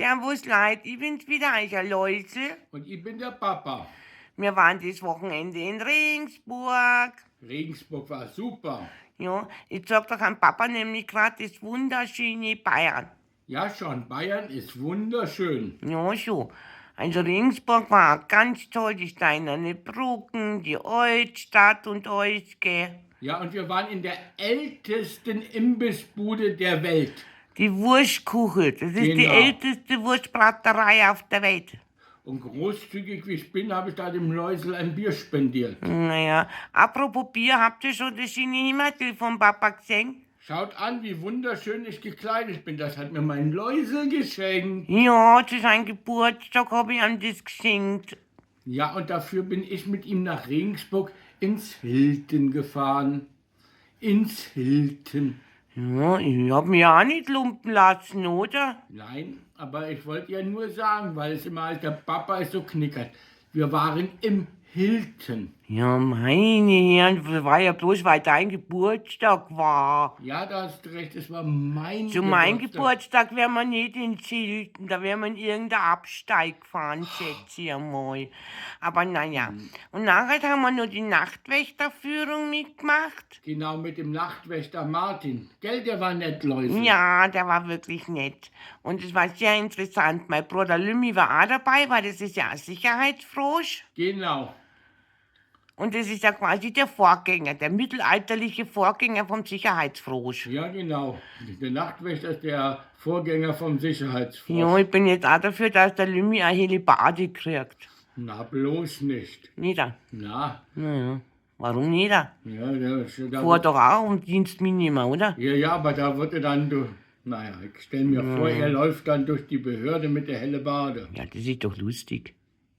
Servus Leut, ich bin's wieder, euer Läusel. Und ich bin der Papa. Wir waren das Wochenende in Regensburg. Regensburg war super. Ja, ich zeig doch am Papa nämlich grad das wunderschöne Bayern. Ja schon, Bayern ist wunderschön. Ja, schon. Also Regensburg war auch ganz toll, die steinerne Brücken, die Altstadt und alles, gell. Ja, und wir waren in der ältesten Imbissbude der Welt. Die Wurstkuchl, das ist die älteste Wurstbraterei auf der Welt. Und großzügig wie ich bin, habe ich da dem Läusel ein Bier spendiert. Naja, apropos Bier, habt ihr schon das schöne Himmerl vom Papa gesehen? Schaut an, wie wunderschön ich gekleidet bin. Das hat mir mein Läusel geschenkt. Ja, zu seinem Geburtstag hab ich ihm das geschenkt. Ja, und dafür bin ich mit ihm nach Regensburg ins Hilton gefahren. Ins Hilton. Ja, ich hab mich auch nicht lumpen lassen, oder? Nein, aber ich wollte ja nur sagen, weil es immer heißt, der Papa ist so knickert. Wir waren im Hilton. Ja, meine Herren, das war ja bloß, weil dein Geburtstag war. Ja, da hast du recht, es war mein Zu meinem Geburtstag. Geburtstag wären wir nicht ins Hilton, da wären wir in irgendein Absteig gefahren, schätze ich einmal. Aber naja, und nachher haben wir noch die Nachtwächterführung mitgemacht. Genau, mit dem Nachtwächter Martin. Gell, der war nett, Läusel. Ja, der war wirklich nett. Und es war sehr interessant. Mein Bruder Lümmi war auch dabei, weil das ist ja ein Sicherheitsfrosch. Genau. Und das ist ja quasi der Vorgänger, der mittelalterliche Vorgänger vom Sicherheitsfrosch. Ja, genau. Der Nachtwächter ist der Vorgänger vom Sicherheitsfrosch. Ja, ich bin jetzt auch dafür, dass der Lümmi eine Hellebarde kriegt. Na, bloß nicht. Nicht? Na. Naja, warum nicht? Ja, der ist, da Vor doch auch um Dienst mitnehmen, oder? Ja, ja, aber da wird er dann durch. Naja, ich stell mir vor, er läuft dann durch die Behörde mit der Hellebarde. Ja, das ist doch lustig.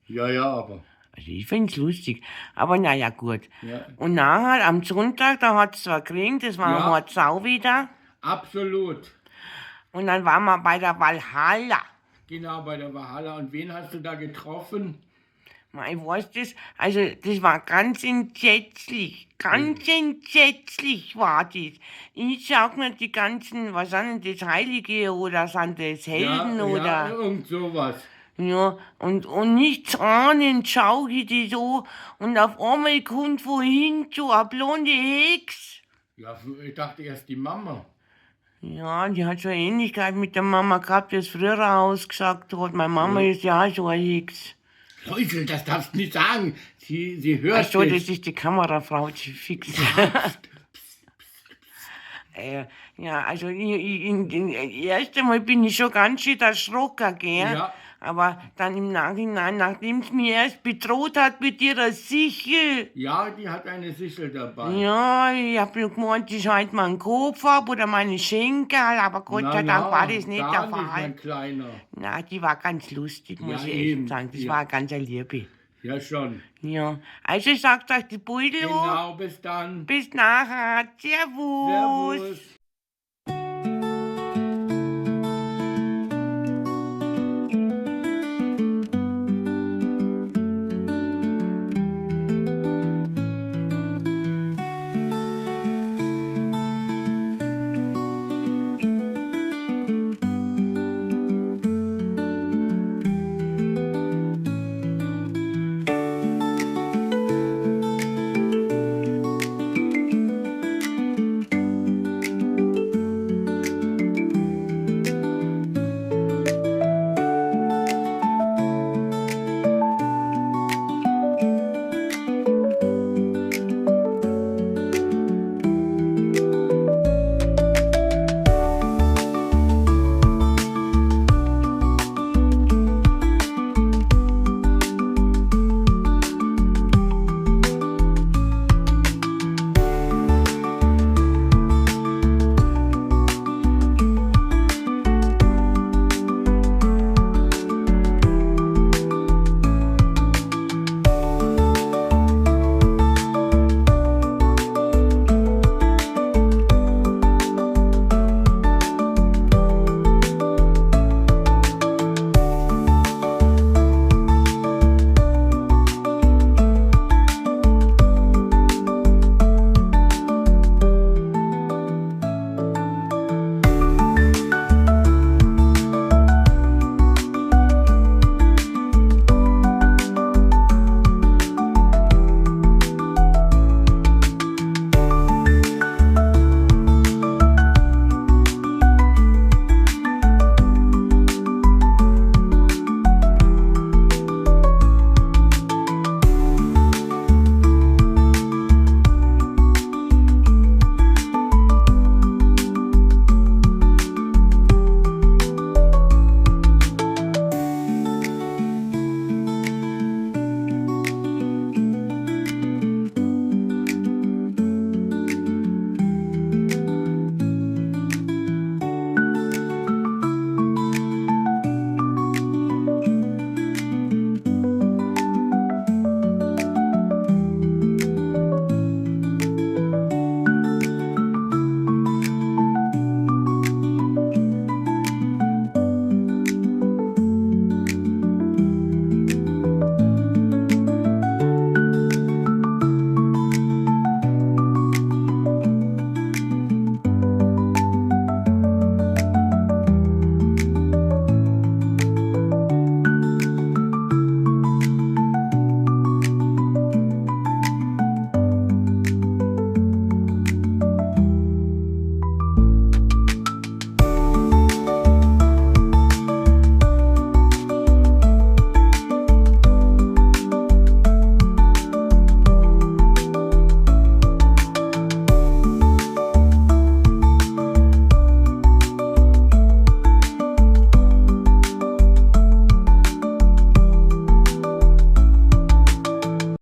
Ja, ja, aber. Also ich find's lustig. Aber naja, gut. Ja. Und nachher am Sonntag, da hat's zwar geregnet, es war Ja. Mordsau wieder. Absolut. Und dann waren wir bei der Walhalla. Genau, bei der Walhalla. Und wen hast du da getroffen? Ich weiß das, also das war ganz entsetzlich, ganz entsetzlich war das. Ich sag mir die ganzen, was sind denn das, Heilige oder sind das Helden ja, oder... Ja, irgend sowas. Ja, und nichts ahnend schau ich die so und auf einmal kommt von hinten so eine blonde Hex. Ja, ich dachte erst die Mama. Ja, die hat schon eine Ähnlichkeit mit der Mama gehabt, die es früher ausgesagt hat. Meine Mama ist ja auch so eine Hex. Läusel, das darfst du nicht sagen. Sie hört Ach so, dich. das ist die Kamerafrau, die fix. Ja, also erst einmal bin ich schon ganz schön erschrocken, gell? Ja. Aber dann im Nachhinein, nachdem sie mich erst bedroht hat mit ihrer Sichel. Ja, die hat eine Sichel dabei. Ja, ich hab nur gemeint, die scheint meinen Kopf ab oder meine Schenkel, aber Gott Na, sei Dank na, war das nicht gar der nicht, Fall. mein Kleiner. Na, die war ganz lustig, muss Ja, ich echt eben, sagen. Das ja. war ganz eine Liebe. Ja, schon. Ja, also sagt euch die Beutel Genau, bis dann. Bis nachher. Servus. Servus.